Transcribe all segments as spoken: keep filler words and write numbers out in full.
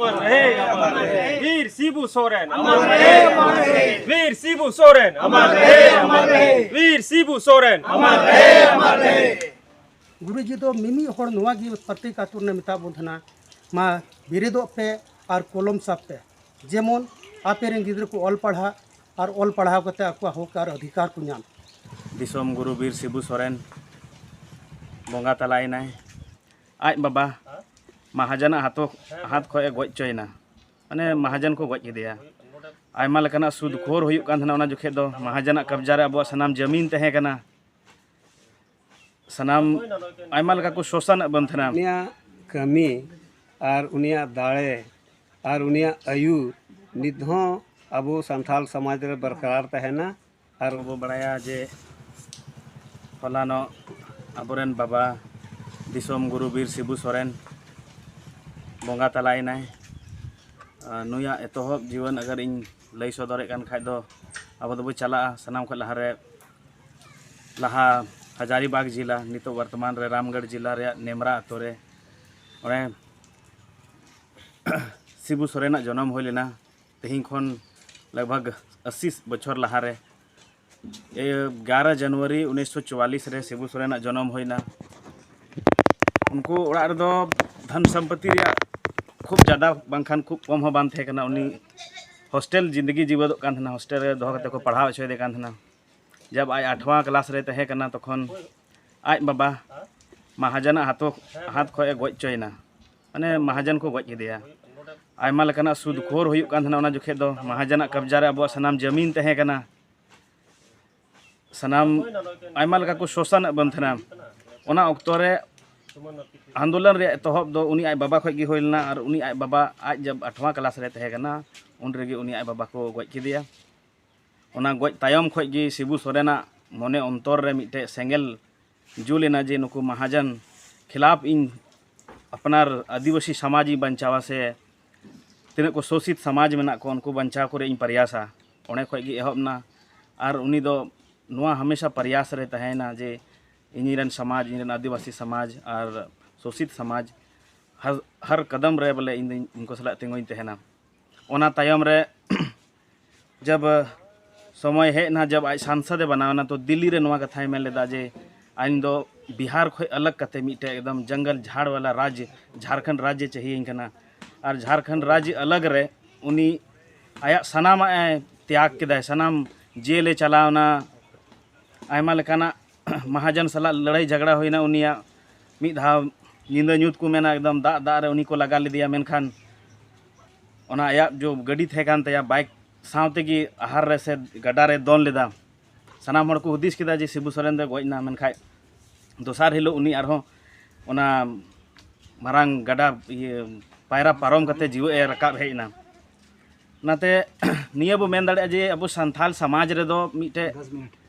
वीर शिबू सोरेन। वीर शिबू सोरेन। वीर शिबू सोरेन। ᱜᱩᱨᱩᱡᱤ ᱫᱚ ᱢᱤᱢᱤᱫ ᱦᱚᱲ ᱱᱚᱣᱟ ᱜᱮ ᱯᱨᱚᱛᱮᱠ ᱟᱛᱳ ᱨᱮ ᱢᱮᱛᱟᱜ ᱵᱚᱱ ᱛᱟᱦᱮᱱᱟ, ᱢᱟ ᱵᱮᱨᱮᱫᱚᱜ ᱯᱮ ᱟᱨ ᱠᱚᱞᱚᱢ ᱥᱟᱵ ᱯᱮ, ᱡᱮᱢᱚᱱ ᱟᱯᱮ ᱨᱮᱱ ᱜᱤᱫᱽᱨᱟᱹ ᱠᱚ ᱚᱞ ᱯᱟᱲᱦᱟᱜ ᱟᱨ ᱚᱞ ᱯᱟᱲᱦᱟᱣ ᱠᱟᱛᱮ ᱟᱠᱚᱣᱟᱜ ᱦᱚᱠ ᱟᱨ ᱚᱫᱷᱤᱠᱟᱨ ᱠᱚ ᱧᱟᱢ᱾ ᱫᱤᱥᱚᱢ ᱜᱩᱨᱩ ᱵᱤᱨ ᱥᱤᱵᱩ ᱥᱚᱨᱮᱱ ᱵᱚᱸᱜᱟ ᱛᱟᱞᱟᱭᱮᱱᱟᱭ᱾ ᱟᱡ ᱵᱟᱵᱟ ᱢᱟᱦᱟᱡᱚᱱᱟᱜ ᱦᱟᱛᱚ-, ᱦᱟᱛ ᱠᱷᱚᱱ ᱮ ᱜᱚᱡ ᱦᱚᱪᱚᱭᱮᱱᱟ, ᱢᱟᱱᱮ ᱢᱟᱦᱟᱡᱚᱱ ᱠᱚ ᱜᱚᱡ ᱠᱮᱫᱮᱭᱟ᱾ ᱟᱭᱢᱟ ᱞᱮᱠᱟᱱᱟᱜ ᱥᱩᱫ ᱠᱷᱳᱨ ᱦᱩᱭᱩᱜ ᱠᱟᱱ ᱛᱟᱦᱮᱱᱟ ᱚᱱᱟ ᱡᱚᱠᱷᱮᱡ ᱫᱚ᱾ ᱢᱟᱦᱟᱡᱚᱱᱟᱜ ᱠᱟᱵᱽᱡᱟ ᱨᱮ ᱟᱵᱚᱣᱟᱜ ᱥᱟᱱᱟᱢ ᱡᱟᱹᱢᱤᱱ ᱛᱟᱦᱮᱸ ᱠᱟᱱᱟ᱾ ᱥᱟᱱᱟᱢ ᱟᱭᱢᱟ ᱞᱮᱠᱟ ᱠᱚ ᱥᱳᱥᱟᱱᱮᱫ ᱵᱚᱱ ᱛᱟᱦᱮᱱᱟ᱾ ᱩᱱᱤᱭᱟᱜ ᱠᱟᱹᱢᱤ ᱟᱨ ᱩᱱᱤᱭᱟᱜ ᱫᱟᱲᱮ ᱟᱨ ᱩᱱᱤᱭᱟᱜ ᱟᱹᱭᱩᱨ ᱱᱤᱛ ᱦᱚᱸ ᱟᱵᱚ ᱥᱟᱱᱛᱟᱲ ᱥᱚᱢᱟᱡᱽ ᱨᱮ ᱵᱚᱨᱠᱟᱨᱟᱨ ᱛᱟᱦᱮᱱᱟ᱾ ᱟᱨ ᱵᱚ ᱵᱟᱲᱟᱭᱟ ᱡᱮ ᱦᱚᱞᱟᱱᱚᱜ ᱟᱵᱚᱨᱮᱱ ᱵᱟᱵᱟ ᱫᱤᱥᱚᱢ ᱜᱩᱨᱩ ᱵᱤᱨ ᱥᱤᱵᱩ ᱥᱚᱨᱮᱱ ᱵᱚᱸᱜᱟ ᱛᱟᱞᱟᱭᱮᱱᱟᱭ᱾ ᱟᱨ ᱱᱩᱭᱟᱜ ᱮᱛᱚᱦᱚᱵ ᱡᱤᱭᱚᱱ ᱟᱜᱟᱨ ᱤᱧ ᱞᱟᱹᱭ ᱥᱚᱫᱚᱨᱮᱫ ᱠᱟᱱ ᱠᱷᱟᱡ ᱫᱚ, ᱟᱵᱚ ᱫᱚᱵᱚ ᱪᱟᱞᱟᱜᱼᱟ ᱥᱟᱱᱟᱢ ᱠᱷᱚᱱ ᱞᱟᱦᱟᱨᱮ, ᱞᱟᱦᱟ ᱦᱟᱡᱟᱨᱤᱵᱟᱜᱽ ᱡᱮᱞᱟ, ᱱᱤᱛᱚᱜ ᱵᱚᱨᱛᱚᱢᱟᱱ ᱨᱮ ᱨᱟᱢᱜᱚᱲ ᱡᱮᱞᱟ ᱨᱮᱭᱟᱜ ᱱᱮᱢᱨᱟ ᱟᱛᱳ ᱨᱮ, ᱚᱸᱰᱮ ᱥᱤᱵᱩ ᱥᱚᱨᱮᱱᱟᱜ ᱡᱚᱱᱚᱢ ᱦᱩᱭ ᱞᱮᱱᱟ᱾ ᱛᱮᱦᱮᱧ ᱠᱷᱚᱱ ᱞᱟᱜᱽ ᱵᱷᱟᱜᱽ ᱟᱥᱤ ᱵᱚᱪᱷᱚᱨ ᱞᱟᱦᱟᱨᱮ, ᱮ, ᱮᱜᱟᱨᱚ ᱡᱟᱱᱩᱣᱟᱨᱤ ᱩᱱᱤᱥᱥᱚ ᱪᱩᱣᱟᱞᱤᱥ ᱨᱮ ᱥᱤᱵᱩ ᱥᱚᱨᱮᱱᱟᱜ ᱡᱚᱱᱚᱢ ᱦᱩᱭᱱᱟ᱾ ᱩᱱᱠᱩ ᱚᱲᱟᱜ ᱨᱮᱫᱚ ᱫᱷᱚᱱ ᱥᱚᱢᱯᱚᱛᱤ ᱨᱮᱭᱟᱜ ᱠᱷᱩᱵ ᱡᱟᱫᱟ ᱵᱟᱝᱠᱷᱟᱱ ᱠᱷᱩᱵ ᱠᱚᱢ ᱦᱚᱸ ᱵᱟᱝ ᱛᱟᱦᱮᱸ ᱠᱟᱱᱟ᱾ ᱩᱱᱤ ᱦᱳᱥᱴᱮᱞ ᱡᱤᱱᱫᱮᱜᱤ ᱡᱤᱣᱮᱫᱚᱜ ᱠᱟᱱ ᱛᱟᱦᱮᱱᱟ, ᱦᱳᱥᱴᱮᱞ ᱨᱮ ᱫᱚᱦᱚ ᱠᱟᱛᱮ ᱠᱚ ᱯᱟᱲᱦᱟᱣ ᱦᱚᱪᱚᱭᱮᱫᱮ ᱠᱟᱱ ᱛᱟᱦᱮᱱᱟ᱾ ᱡᱟᱵ ᱟᱡ ᱟᱴᱷᱣᱟ ᱠᱞᱟᱥ ᱨᱮ ᱛᱟᱦᱮᱸ ᱠᱟᱱᱟ, ᱛᱚᱠᱷᱚᱱ ᱟᱡ ᱵᱟᱵᱟ ᱢᱟᱦᱟᱡᱚᱱᱟᱜ ᱦᱟᱛᱚ-, ᱦᱟᱛ ᱠᱷᱚᱱ ᱮ ᱜᱚᱡ ᱦᱚᱪᱚᱭᱮᱱᱟ, ᱢᱟᱱᱮ ᱢᱟᱦᱟᱡᱚᱱ ᱠᱚ ᱜᱚᱡ ᱠᱮᱫᱮᱭᱟ᱾ ᱟᱭᱢᱟ ᱞᱮᱠᱟᱱᱟᱜ ᱥᱩᱫ ᱠᱷᱳᱨ ᱦᱩᱭᱩᱜ ᱠᱟᱱ ᱛᱟᱦᱮᱱᱟ ᱚᱱᱟ ᱡᱚᱠᱷᱮᱡ ᱫᱚ᱾ ᱢᱟᱦᱟᱡᱚᱱᱟᱜ ᱠᱟᱵᱽᱡᱟ ᱨᱮ ᱟᱵᱚᱣᱟᱜ ᱥᱟᱱᱟᱢ ᱡᱟᱹᱢᱤᱱ ᱛᱟᱦᱮᱸ ᱠᱟᱱᱟ, ᱥᱟᱱᱟᱢ ᱟᱭᱢᱟ ᱞᱮᱠᱟ ᱠᱚ ᱥᱳᱥᱟᱱᱮᱫ ᱵᱚᱱ ᱛᱟᱦᱮᱱᱟ᱾ ᱚᱱᱟ ᱚᱠᱛᱚ ᱨᱮ ᱟᱱᱫᱳᱞᱚᱱ ᱨᱮᱭᱟᱜ ᱮᱛᱚᱦᱚᱵ ᱫᱚ ᱩᱱᱤ ᱟᱡ ᱵᱟᱵᱟ ᱠᱷᱚᱱ ᱜᱮ ᱦᱩᱭ ᱞᱮᱱᱟ, ᱟᱨ ᱩᱱᱤ ᱟᱡ ᱵᱟᱵᱟ ᱟᱡ ᱡᱟᱵ ᱟᱴᱷᱣᱟ ᱠᱞᱟᱥ ᱨᱮ ᱛᱟᱦᱮᱸ ᱠᱟᱱᱟ, ᱩᱱ ᱨᱮᱜᱮ ᱩᱱᱤ ᱟᱡ ᱵᱟᱵᱟ ᱠᱚ ᱜᱚᱡ ᱠᱮᱫᱮᱭᱟ᱾ ᱚᱱᱟ ᱜᱚᱡ ᱛᱟᱭᱚᱢ ᱠᱷᱚᱱ ᱜᱮ ᱥᱤᱵᱩ ᱥᱚᱨᱮᱱᱟᱜ ᱢᱚᱱᱮ ᱚᱱᱛᱚᱨ ᱨᱮ ᱢᱤᱫᱴᱮᱡ ᱥᱮᱸᱜᱮᱞ ᱡᱩᱞ ᱮᱱᱟ ᱡᱮ ᱱᱩᱠᱩ ᱢᱟᱦᱟᱡᱚᱱ ᱠᱷᱤᱞᱟᱯ ᱤᱧ ᱟᱯᱱᱟᱨ ᱟᱹᱫᱤᱵᱟᱹᱥᱤ ᱥᱚᱢᱟᱡᱽ ᱤᱧ ᱵᱟᱧᱪᱟᱣᱟ, ᱥᱮ ᱛᱤᱱᱟᱹᱜ ᱠᱚ ᱥᱳᱥᱤᱛ ᱥᱚᱢᱟᱡᱽ ᱢᱮᱱᱟᱜ ᱠᱚᱣᱟ ᱩᱱᱠᱩ ᱵᱟᱧᱪᱟᱣ ᱠᱚᱨᱮ ᱤᱧ ᱯᱨᱚᱭᱟᱥᱟ᱾ ᱚᱸᱰᱮ ᱠᱷᱚᱱ ᱜᱮ ᱮᱦᱚᱵ ᱮᱱᱟ᱾ ᱟᱨ ᱩᱱᱤ ᱫᱚ ᱱᱚᱣᱟ ᱦᱟᱢᱮᱥᱟ ᱯᱨᱚᱭᱟᱥ ᱨᱮ ᱛᱟᱦᱮᱸᱭᱮᱱᱟ ᱡᱮ ᱤᱧ ᱨᱮᱱ ᱥᱚᱢᱟᱡᱽ, ᱤᱧ ᱨᱮᱱ ᱟᱹᱫᱤᱵᱟᱹᱥᱤ ᱥᱚᱢᱟᱡᱽ ᱟᱨ ᱥᱳᱥᱤᱛ ᱥᱚᱢᱟᱡᱽ ᱦᱟᱨ ᱦᱟᱨ ᱠᱟᱫᱟᱢ ᱨᱮ ᱵᱚᱞᱮ ᱤᱧ ᱫᱚᱧ ᱩᱱᱠᱩ ᱥᱟᱞᱟᱜ ᱛᱤᱸᱜᱩᱧ ᱛᱟᱦᱮᱱᱟ᱾ ᱚᱱᱟ ᱛᱟᱭᱚᱢ ᱨᱮ ᱡᱟᱵ ᱥᱚᱢᱚᱭ ᱦᱮᱡ ᱮᱱᱟ, ᱡᱟᱵ ᱟᱡ ᱥᱟᱝᱥᱟᱫ ᱮ ᱵᱮᱱᱟᱣ ᱮᱱᱟ, ᱛᱚ ᱫᱤᱞᱞᱤ ᱨᱮ ᱱᱚᱣᱟ ᱠᱟᱛᱷᱟᱭ ᱢᱮᱱ ᱞᱮᱫᱟ ᱡᱮ ᱟᱹᱞᱤᱧ ᱫᱚ ᱵᱤᱦᱟᱨ ᱠᱷᱚᱱ ᱟᱞᱟᱜᱽ ᱠᱟᱛᱮ ᱢᱤᱫᱴᱮᱡ ᱮᱠᱫᱚᱢ ᱡᱚᱝᱜᱚᱞ ᱡᱷᱟᱲ ᱣᱟᱞᱟ ᱨᱟᱡᱽ ᱡᱷᱟᱲᱠᱷᱚᱸᱰ ᱨᱟᱡᱽ ᱮ ᱪᱟᱹᱦᱤᱭᱟᱹᱧ ᱠᱟᱱᱟ᱾ ᱟᱨ ᱡᱷᱟᱲᱠᱷᱚᱸᱰ ᱨᱟᱡᱽ ᱟᱞᱟᱜᱽ ᱨᱮ ᱩᱱᱤ ᱟᱭᱟᱜ ᱥᱟᱱᱟᱢᱟᱜ ᱮ ᱛᱮᱭᱟᱜ ᱠᱮᱫᱟᱭ, ᱥᱟᱱᱟᱢ ᱡᱮᱞ ᱮ ᱪᱟᱞᱟᱣ ᱮᱱᱟ, ᱟᱭᱢᱟ ᱞᱮᱠᱟᱱᱟᱜ ᱢᱟᱦᱟᱡᱚᱱ ᱥᱟᱞᱟᱜ ᱞᱟᱹᱲᱦᱟᱹᱭ ᱡᱷᱟᱜᱽᱲᱟ ᱦᱩᱭᱱᱟ ᱩᱱᱤᱭᱟᱜ᱾ ᱢᱤᱫ ᱫᱷᱟᱣ ᱧᱤᱫᱟᱹ ᱧᱩᱛ ᱠᱚ ᱢᱮᱱᱟ, ᱮᱠᱫᱚᱢ ᱫᱟᱜ ᱫᱟᱜ ᱨᱮ ᱩᱱᱤ ᱠᱚ ᱞᱟᱜᱟ ᱞᱮᱫᱮᱭᱟ, ᱢᱮᱱᱠᱷᱟᱱ ᱚᱱᱟ ᱟᱭᱟᱜ ᱡᱚ ᱜᱟᱹᱰᱤ ᱛᱟᱦᱮᱸ ᱠᱟᱱ ᱛᱟᱭᱟ, ᱵᱟᱭᱤᱠ ᱥᱟᱶ ᱛᱮᱜᱮ ᱟᱦᱟᱨ ᱨᱮ ᱥᱮ ᱜᱟᱰᱟ ᱨᱮ ᱫᱚᱱ ᱞᱮᱫᱟ᱾ ᱥᱟᱱᱟᱢ ᱦᱚᱲ ᱠᱚ ᱦᱩᱫᱤᱥ ᱠᱮᱫᱟ ᱡᱮ ᱥᱤᱵᱩ ᱥᱚᱨᱮᱱ ᱫᱚᱭ ᱜᱚᱡ ᱮᱱᱟ, ᱢᱮᱱᱠᱷᱟᱱ ᱫᱚᱥᱟᱨ ᱦᱤᱞᱳᱜ ᱩᱱᱤ ᱟᱨᱦᱚᱸ ᱚᱱᱟ ᱢᱟᱨᱟᱝ ᱜᱟᱰᱟ ᱤᱭᱟᱹ ᱯᱟᱭᱨᱟ ᱯᱟᱨᱚᱢ ᱠᱟᱛᱮ ᱡᱤᱣᱮᱫ ᱮ ᱨᱟᱠᱟᱵ ᱦᱮᱡ ᱮᱱᱟ᱾ ᱚᱱᱟᱛᱮ ᱱᱤᱭᱟᱹ ᱵᱚ ᱢᱮᱱ ᱫᱟᱲᱮᱭᱟᱜᱼᱟ ᱡᱮ ᱟᱵᱚ ᱥᱟᱱᱛᱟᱞ ᱥᱚᱢᱟᱡᱽ ᱨᱮᱫᱚ ᱢᱤᱫᱴᱮᱡ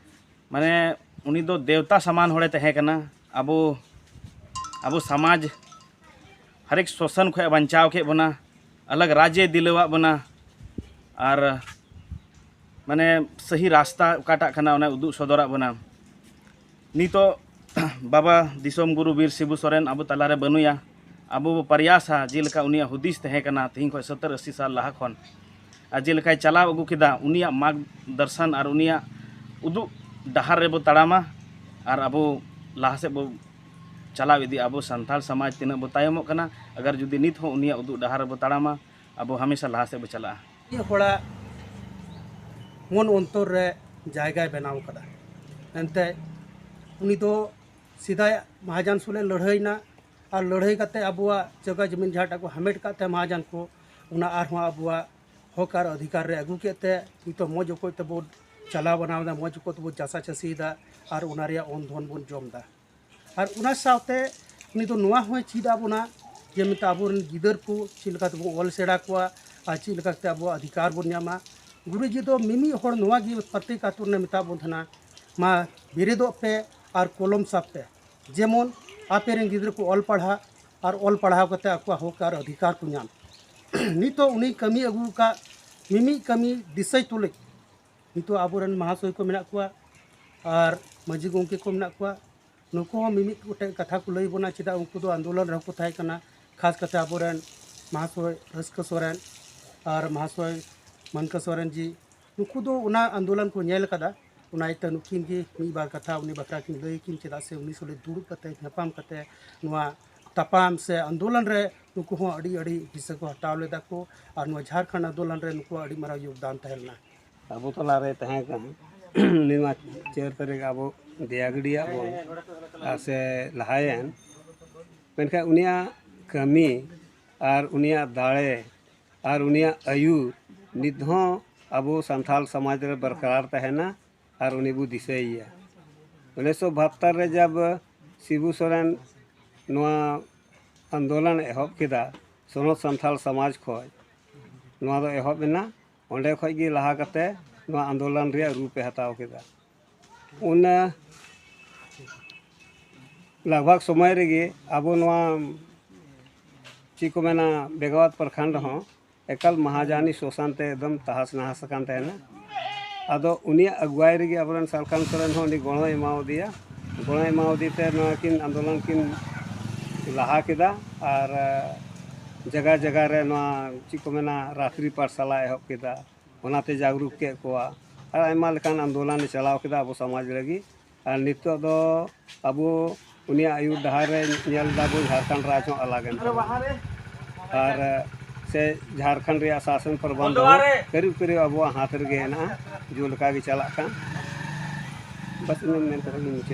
ᱢᱟᱱᱮ ᱩᱱᱤ ᱫᱚ ᱫᱮᱣᱛᱟ ᱥᱟᱢᱟᱱ ᱦᱚᱲᱮ ᱛᱟᱦᱮᱸ ᱠᱟᱱᱟ᱾ ᱟᱵᱚ ᱟᱵᱚ ᱥᱚᱢᱟᱡᱽ ᱦᱟᱨᱮᱠ ᱥᱳᱥᱟᱱ ᱠᱷᱚᱱ ᱵᱟᱧᱪᱟᱣ ᱠᱮᱫ ᱵᱚᱱᱟ, ᱟᱞᱟᱜᱽ ᱨᱟᱡᱽ ᱮ ᱫᱤᱞᱟᱹᱣᱟᱫ ᱵᱚᱱᱟ, ᱟᱨ ᱢᱟᱱᱮ ᱥᱟᱹᱦᱤ ᱨᱟᱥᱛᱟ ᱚᱠᱟᱴᱟᱜ ᱠᱟᱱᱟ ᱚᱱᱟ ᱩᱫᱩᱜ ᱥᱚᱫᱚᱨᱟᱫ ᱵᱚᱱᱟ᱾ ᱱᱤᱛᱚᱜ ᱵᱟᱵᱟ ᱫᱤᱥᱚᱢ ᱜᱩᱨᱩ ᱵᱤᱨ ᱥᱤᱵᱩ ᱥᱚᱨᱮᱱ ᱟᱵᱚ ᱛᱟᱞᱟᱨᱮ ᱵᱟᱹᱱᱩᱭᱟ᱾ ᱟᱵᱚ ᱵᱚ ᱯᱨᱚᱭᱟᱥᱟ ᱡᱮᱞᱮᱠᱟ ᱩᱱᱤᱭᱟᱜ ᱦᱩᱫᱤᱥ ᱛᱟᱦᱮᱸ ᱠᱟᱱᱟ ᱛᱮᱦᱮᱧ ᱠᱷᱚᱱ ᱥᱚᱛᱛᱚᱨ ᱟᱥᱤ ᱥᱟᱞ ᱞᱟᱦᱟ ᱠᱷᱚᱱ, ᱟᱨ ᱡᱮᱞᱮᱠᱟᱭ ᱪᱟᱞᱟᱣ ᱟᱹᱜᱩ ᱠᱮᱫᱟ ᱩᱱᱤᱭᱟᱜ ᱢᱟᱨᱜᱽ ᱫᱚᱨᱥᱚᱱ ᱟᱨ ᱩᱱᱤᱭᱟᱜ ᱩᱫᱩᱜ ᱰᱟᱦᱟᱨ ᱨᱮᱵᱚ ᱛᱟᱲᱟᱢᱟ ᱟᱨ ᱟᱵᱚ ᱞᱟᱦᱟ ᱥᱮᱫ ᱵᱚ ᱪᱟᱞᱟᱣ ᱤᱫᱤᱜᱼᱟ᱾ ᱟᱵᱚ ᱥᱟᱱᱛᱟᱲ ᱥᱚᱢᱟᱡᱽ ᱛᱤᱱᱟᱹᱜ ᱵᱚ ᱛᱟᱭᱚᱢᱚᱜ ᱠᱟᱱᱟ, ᱟᱜᱟᱨ ᱡᱩᱫᱤ ᱱᱤᱛ ᱦᱚᱸ ᱩᱱᱤᱭᱟᱜ ᱩᱫᱩᱜ ᱰᱟᱦᱟᱨ ᱨᱮᱵᱚ ᱛᱟᱲᱟᱢᱟ, ᱟᱵᱚ ᱦᱟᱢᱮᱥᱟ ᱞᱟᱦᱟ ᱥᱮᱫ ᱵᱚ ᱪᱟᱞᱟᱜᱼᱟ᱾ ᱢᱤᱫ ᱦᱚᱲᱟᱜ ᱢᱚᱱ ᱚᱱᱛᱚᱨ ᱨᱮ ᱡᱟᱭᱜᱟᱭ ᱵᱮᱱᱟᱣ ᱠᱟᱫᱟ᱾ ᱮᱱᱛᱮ ᱩᱱᱤ ᱫᱚ ᱥᱮᱫᱟᱭ ᱢᱟᱦᱟᱡᱚᱱ ᱥᱩᱞᱮ ᱞᱟᱹᱲᱦᱟᱹᱭᱱᱟ, ᱟᱨ ᱞᱟᱹᱲᱦᱟᱹᱭ ᱠᱟᱛᱮ ᱟᱵᱚᱣᱟᱜ ᱡᱟᱭᱜᱟ ᱡᱚᱢᱤᱱ ᱡᱟᱦᱟᱸᱴᱟᱜ ᱠᱚ ᱦᱟᱢᱮᱴ ᱠᱟᱫ ᱛᱟᱦᱮᱸ ᱢᱟᱦᱟᱡᱚᱱ ᱠᱚ, ᱚᱱᱟ ᱟᱨᱦᱚᱸ ᱟᱵᱚᱣᱟᱜ ᱦᱚᱠ ᱟᱨ ᱚᱫᱷᱤᱠᱟᱨ ᱨᱮ ᱟᱹᱜᱩ ᱠᱮᱫ ᱛᱮ ᱱᱤᱛᱚᱜ ᱢᱚᱡᱽ ᱚᱠᱚᱡ ᱛᱮᱵᱚᱱ ᱪᱟᱞᱟᱣ ᱵᱟᱱᱟᱣ ᱮᱫᱟ, ᱢᱚᱡᱽ ᱚᱠᱚᱡ ᱛᱮᱵᱚᱱ ᱪᱟᱥᱟ ᱪᱟᱹᱥᱤᱭᱮᱫᱟ ᱟᱨ ᱚᱱᱟ ᱨᱮᱭᱟᱜ ᱚᱱ ᱫᱷᱚᱱ ᱵᱚᱱ ᱡᱚᱢ ᱮᱫᱟ᱾ ᱟᱨ ᱚᱱᱟ ᱥᱟᱶᱛᱮ ᱩᱱᱤ ᱫᱚ ᱱᱚᱣᱟ ᱦᱚᱸᱭ ᱪᱮᱫ ᱟᱵᱚᱱᱟ ᱡᱮ ᱢᱮᱛᱟᱜ ᱟᱵᱚᱨᱮᱱ ᱜᱤᱫᱟᱹᱨ ᱠᱚ ᱪᱮᱫ ᱞᱮᱠᱟ ᱛᱮᱵᱚᱱ ᱚᱞ ᱥᱮᱬᱟ ᱠᱚᱣᱟ ᱟᱨ ᱪᱮᱫ ᱞᱮᱠᱟ ᱠᱟᱛᱮ ᱟᱵᱚᱣᱟᱜ ᱚᱫᱷᱤᱠᱟᱨ ᱵᱚᱱ ᱧᱟᱢᱟ᱾ ᱜᱩᱨᱩᱡᱤ ᱫᱚ ᱢᱤᱢᱤᱫ ᱦᱚᱲ ᱱᱚᱣᱟ ᱜᱮ ᱯᱨᱚᱛᱮᱠ ᱟᱛᱳ ᱨᱮ ᱢᱮᱛᱟ ᱵᱚᱱ ᱛᱟᱦᱮᱱᱟ, ᱢᱟ ᱵᱮᱨᱮᱫᱚᱜ ᱯᱮ ᱟᱨ ᱠᱚᱞᱚᱢ ᱥᱟᱵ ᱯᱮ, ᱡᱮᱢᱚᱱ ᱟᱯᱮ ᱨᱮᱱ ᱜᱤᱫᱽᱨᱟᱹ ᱠᱚ ᱚᱞ ᱯᱟᱲᱦᱟᱜ ᱟᱨ ᱚᱞ ᱯᱟᱲᱦᱟᱣ ᱠᱟᱛᱮ ᱟᱠᱚᱣᱟᱜ ᱦᱚᱠ ᱟᱨ ᱚᱫᱷᱤᱠᱟᱨ ᱠᱚ ᱧᱟᱢ᱾ ᱱᱤᱛᱚᱜ ᱩᱱᱤ ᱠᱟᱹᱢᱤ ᱟᱹᱜᱩ ᱟᱠᱟᱫ ᱢᱤᱢᱤᱫ ᱠᱟᱹᱢᱤ ᱫᱤᱥᱟᱹᱭ ᱛᱩᱞᱩᱡ ᱱᱤᱛᱚᱜ ᱟᱵᱚᱨᱮᱱ ᱢᱟᱦᱟᱥᱚᱭ ᱠᱚ ᱢᱮᱱᱟᱜ ᱠᱚᱣᱟ ᱟᱨ ᱢᱟᱹᱡᱷᱤ ᱜᱚᱢᱠᱮ ᱠᱚ ᱢᱮᱱᱟᱜ ᱠᱚᱣᱟ, ᱱᱩᱠᱩ ᱦᱚᱸ ᱢᱤᱢᱤᱫ ᱜᱚᱴᱮᱡ ᱠᱟᱛᱷᱟ ᱠᱚ ᱞᱟᱹᱭ ᱵᱚᱱᱟ, ᱪᱮᱫᱟᱜ ᱩᱱᱠᱩ ᱫᱚ ᱟᱱᱫᱳᱞᱚᱱ ᱨᱮᱦᱚᱸ ᱠᱚ ᱛᱟᱦᱮᱸ ᱠᱟᱱᱟ, ᱠᱷᱟᱥ ᱠᱟᱛᱮ ᱟᱵᱚᱨᱮᱱ ᱢᱟᱦᱟᱥᱚᱭ ᱨᱟᱹᱥᱠᱟᱹ ᱥᱚᱨᱮᱱ ᱟᱨ ᱢᱟᱦᱟᱥᱚᱭ ᱢᱟᱹᱱᱠᱟᱹ ᱥᱚᱨᱮᱱ ᱡᱤ, ᱱᱩᱠᱩ ᱫᱚ ᱚᱱᱟ ᱟᱱᱫᱳᱞᱚᱱ ᱠᱚ ᱧᱮᱞ ᱟᱠᱟᱫᱟ᱾ ᱚᱱᱟ ᱤᱭᱟᱹᱛᱮ ᱱᱩᱠᱤᱱ ᱜᱮ ᱢᱤᱫ ᱵᱟᱨ ᱠᱟᱛᱷᱟ ᱩᱱᱤ ᱵᱟᱠᱷᱨᱟ ᱠᱤᱱ ᱞᱟᱹᱭ ᱠᱤᱱ, ᱪᱮᱫᱟᱜ ᱥᱮ ᱩᱱᱤ ᱥᱚᱸᱜᱮ ᱫᱩᱲᱩᱵ ᱠᱟᱛᱮ, ᱧᱟᱯᱟᱢ ᱠᱟᱛᱮ ᱱᱚᱣᱟ ᱛᱟᱯᱟᱢ ᱥᱮ ᱟᱱᱫᱳᱞᱚᱱ ᱨᱮ ᱱᱩᱠᱩ ᱦᱚᱸ ᱟᱹᱰᱤ, ᱟᱹᱰᱤ ᱦᱤᱥᱟᱹ ᱠᱚ ᱦᱟᱛᱟᱣ ᱞᱮᱫᱟ ᱠᱚ ᱟᱨ ᱱᱚᱣᱟ ᱡᱷᱟᱲᱠᱷᱚᱸᱰ ᱟᱱᱫᱳᱞᱚᱱ ᱨᱮ ᱱᱩᱠᱩᱣᱟᱜ ᱟᱹᱰᱤ ᱢᱟᱨᱟᱝ ᱭᱳᱜᱽᱫᱟᱱ ᱛᱟᱦᱮᱸ ᱞᱮᱱᱟ᱾ ᱟᱵᱚ ᱛᱟᱞᱟᱨᱮ ᱛᱟᱦᱮᱸ ᱠᱟᱱ ᱩᱱᱤ ᱢᱟ ᱪᱟᱹᱨ ᱛᱟᱹᱨᱤᱠᱷ ᱟᱵᱚ ᱫᱮᱭᱟ ᱜᱤᱰᱤᱭᱟᱜ ᱵᱚᱱ ᱟᱨ ᱥᱮ ᱞᱟᱦᱟᱭᱮᱱ, ᱢᱮᱱᱠᱷᱟᱱ ᱩᱱᱤᱭᱟᱜ ᱠᱟᱹᱢᱤ ᱟᱨ ᱩᱱᱤᱭᱟᱜ ᱫᱟᱲᱮ ᱟᱨ ᱩᱱᱤᱭᱟᱜ ᱟᱹᱭᱩᱨ ᱱᱤᱛ ᱦᱚᱸ ᱟᱵᱚ ᱥᱟᱱᱛᱟᱲ ᱥᱚᱢᱟᱡᱽ ᱨᱮ ᱵᱚᱨᱠᱟᱨᱟᱨ ᱛᱟᱦᱮᱱᱟ ᱟᱨ ᱩᱱᱤ ᱵᱚ ᱫᱤᱥᱟᱹᱭᱮᱭᱟ᱾ ᱩᱱᱤᱥᱥᱚ ᱵᱟᱦᱟᱛᱛᱚᱨ ᱨᱮ ᱡᱟᱵ ᱥᱤᱵᱩ ᱥᱚᱨᱮᱱ ᱱᱚᱣᱟ ᱟᱱᱫᱳᱞᱚᱱ ᱮᱦᱚᱵ ᱠᱮᱫᱟ, ᱥᱚᱱᱚᱛ ᱥᱟᱱᱛᱟᱲ ᱥᱚᱢᱟᱡᱽ ᱠᱷᱚᱱ ᱱᱚᱣᱟ ᱫᱚ ᱮᱦᱚᱵ ᱮᱱᱟ᱾ ᱚᱸᱰᱮ ᱠᱷᱚᱱ ᱜᱮ ᱞᱟᱦᱟ ᱠᱟᱛᱮ ᱱᱚᱣᱟ ᱟᱱᱫᱳᱞᱚᱱ ᱨᱮᱭᱟᱜ ᱨᱩᱯ ᱮ ᱦᱟᱛᱟᱣ ᱠᱮᱫᱟ᱾ ᱩᱱ ᱞᱟᱜᱽ ᱵᱷᱟᱜᱽ ᱥᱚᱢᱚᱭ ᱨᱮᱜᱮ ᱟᱵᱚ ᱱᱚᱣᱟ ᱪᱮᱫ ᱠᱚ ᱢᱮᱱᱟ, ᱵᱮᱜᱟᱣᱟᱛ ᱯᱨᱚᱠᱷᱚᱸᱰ ᱦᱚᱸ ᱮᱠᱟᱞ ᱢᱟᱦᱟᱡᱟᱱᱤ ᱥᱳᱥᱟᱱ ᱛᱮ ᱮᱠᱫᱚᱢ ᱛᱟᱦᱟᱥ ᱱᱟᱦᱟᱥ ᱟᱠᱟᱱ ᱛᱟᱦᱮᱱᱟ᱾ ᱟᱫᱚ ᱩᱱᱤᱭᱟᱜ ᱟᱹᱜᱩᱣᱟᱭ ᱨᱮᱜᱮ ᱟᱵᱚᱨᱮᱱ ᱥᱟᱞᱠᱷᱟᱱ ᱥᱚᱨᱮᱱ ᱦᱚᱸ ᱩᱱᱤ ᱜᱚᱲᱚᱭ ᱮᱢᱟᱣᱟᱫᱮᱭᱟ᱾ ᱜᱚᱲᱚᱭ ᱮᱢᱟᱣᱟᱫᱮ ᱛᱮ ᱱᱚᱣᱟ ᱠᱤᱱ ᱟᱱᱫᱳᱞᱚᱱ ᱠᱤᱱ ᱞᱟᱦᱟ ᱠᱮᱫᱟ ᱟᱨ ᱡᱟᱭᱜᱟ ᱡᱟᱭᱜᱟ ᱨᱮ ᱱᱚᱣᱟ ᱪᱮᱫ ᱠᱚ ᱢᱮᱱᱟ, ᱨᱟᱛᱨᱤ ᱯᱟᱴᱥᱟᱞᱟ ᱮᱦᱚᱵ ᱠᱮᱫᱟ᱾ ᱚᱱᱟᱛᱮ ᱡᱟᱜᱽᱨᱩᱠ ᱠᱮᱫ ᱠᱚᱣᱟ ᱟᱨ ᱟᱭᱢᱟ ᱞᱮᱠᱟᱱ ᱟᱱᱫᱳᱞᱚᱱ ᱮ ᱪᱟᱞᱟᱣ ᱠᱮᱫᱟ ᱟᱵᱚ ᱥᱚᱢᱟᱡᱽ ᱞᱟᱹᱜᱤᱫ᱾ ᱟᱨ ᱱᱤᱛᱚᱜ ᱫᱚ ᱟᱵᱚ ᱩᱱᱤᱭᱟᱜ ᱟᱹᱭᱩᱨ ᱰᱟᱦᱟᱨ ᱨᱮ ᱧᱮᱞ ᱫᱟᱵᱚᱱ, ᱡᱷᱟᱲᱠᱷᱚᱸᱰ ᱨᱟᱡᱽ ᱦᱚᱸ ᱟᱞᱟᱜ ᱮᱱ ᱛᱟᱵᱚᱱᱟ᱾ ᱟᱨ ᱥᱮ ᱡᱷᱟᱲᱠᱷᱚᱸᱰ ᱨᱮᱭᱟᱜ ᱥᱟᱥᱚᱱ ᱯᱨᱚᱵᱚᱱᱫᱷ ᱦᱚᱸ ᱠᱟᱹᱨᱤᱵ ᱠᱟᱹᱨᱤᱵ ᱟᱵᱚᱣᱟᱜ ᱦᱟᱛ ᱨᱮᱜᱮ ᱦᱮᱱᱟᱜᱼᱟ, ᱡᱮᱞᱮᱠᱟ ᱜᱮ ᱪᱟᱞᱟᱜ ᱠᱟᱱ᱾ ᱵᱟᱥ ᱤᱱᱟᱹ ᱢᱮᱱ ᱠᱟᱛᱮ ᱜᱤᱧ ᱢᱩᱪᱟᱹᱫ᱾